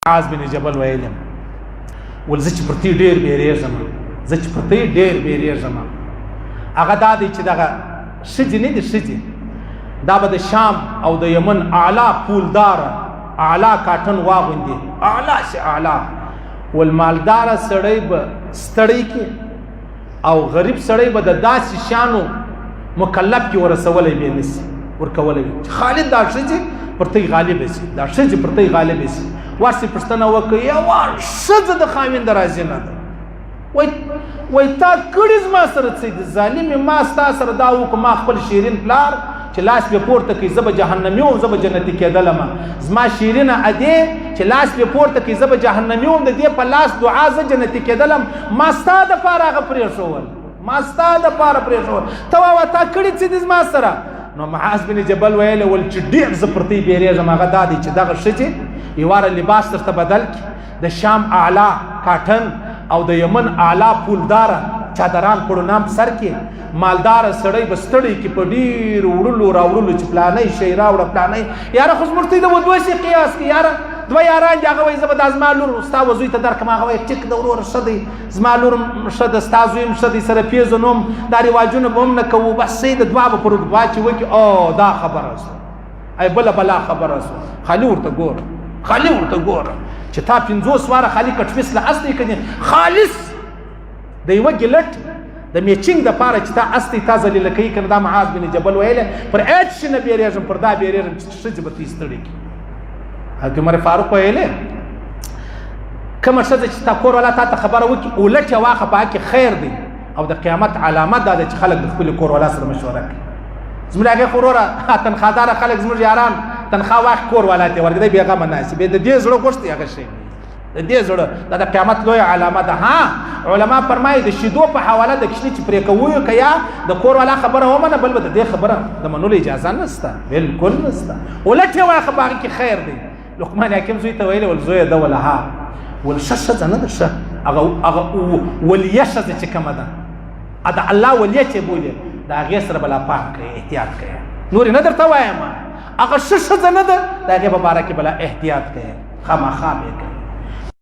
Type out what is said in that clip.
معاذ بن جبل ویلم ول زه چې پر تی ډیر بیریږم، زه چې پر تی ډیر بیریږم، هغه دا دی چې دغه ښځې نه دي، ښځې دا به د شام او د یمن اعلی پولدار اعلی کاټن واغوندي، اعلی شي اعلی، ول مالدار سړی به ستړی کې او غریب سړی به د داسې شیانو مکلف کې ورسولی به نه سي، ورکولی وي. خالد دا ښځې پر تی غالب سي، دا ښځې پر تی غالب سي. ورسې پوښتنه وکړي، یوه ښځه د خاوند راضي نه ده، وای وای تا کړي زما سره څه دي ظالمې، ما ستا سره دا وکړو، ما خپل شیرین پلار چې لاس پې پورته کوي زه به جهنمي وم، زه به جنتي کېدلم، زما شیرینه ادې چې لاس پې پورته کوي زه به جهنمي وم، د دې په لاس دعا زه جنتي کېدلم، ما ستا دپاره هغه پرېښول، ما ستا دپاره پرېښول، ته وایه تا کړي څه دي زما سره؟ نو معاذ بن جبل ویلی ول چې ډېر زه پر تی بېرېږم، هغه دا دی چې دغه ښځې یواره لباس درته بدل کړي، د شام اعلی کاټن او د یمن اعلی پولداره چادران پړونام په سر کې، مالدار سړی به ستړی کې په ډېرو وړلو راوړلو چې پلانی شی راوړه پلانی، یاره خو زموږ ته د ودو شي قیاس کې، یاره دوه یاران دي، هغه وایي زه به دا زما لور ستا و زوی ته درکړم، هغه وایي ټیک ده وروره ښه دی، زما لور هم ښه ده ستا زوی هم ښه دی، سره پېژنو هم، دا رواجونه به هم نه کوو، بس صحیح ده، دعا به پر دعا چې وکړي، او دا خبره شوه، ای بله بلا خبره شوه. خالي ورته ګوره، خالي ورته ګوره چې تا 50 واره خالي کټفیس له اصلي کنې خالص د یوه ګلټ د میچینګ د پاره چې تا اصلي تا ذلیله کوي کنه. دا معاذ بن جبل ویلی پر هېڅ شي نه بیریږم، پر دا بیریږم چې ښځې به تی ستړي کړي. حضرت عمر فاروق ویلی کومه ښځه چې تا کور والا تا ته خبره وکړي اولټ یې واخه، په هغه کې خیر دی، او د قیامت علامه دا ده چې خلک د خپل کور والا سره مشوره کوي. زموږ هغې خو وروره تنخواداره خلک زموږ یاران تنخوا واخ کور والا ته ورکړي، دی بېغمه ناست بیا د دې زړه غوښتي هغه شی د دې زړه، دا د قیامت لویه علامه ده. ها علما فرمایي د شیدو په حواله د کښني چې پرې کوو که یا د کور والا خبره ومنه، بل به د دې خبره د منلو اجازه نشته، بالکل نشته. ولټې واخه په هغه کې خیر دی. لقمان حکیم زوی ته ویلي ول زویه ده وله ها ول ښه ښځه نه ده ښه، هغه هغه ولیه ښځه چې کومه ده د الله ولیه چې بولي د هغې سره به لا پام کوي، احتیاط کوي، نور یې نه درته وایم. هغه ښه ښځه نه ده، د هغې په باره کې به لا احتیاط کوي، خامخا به یې کوي.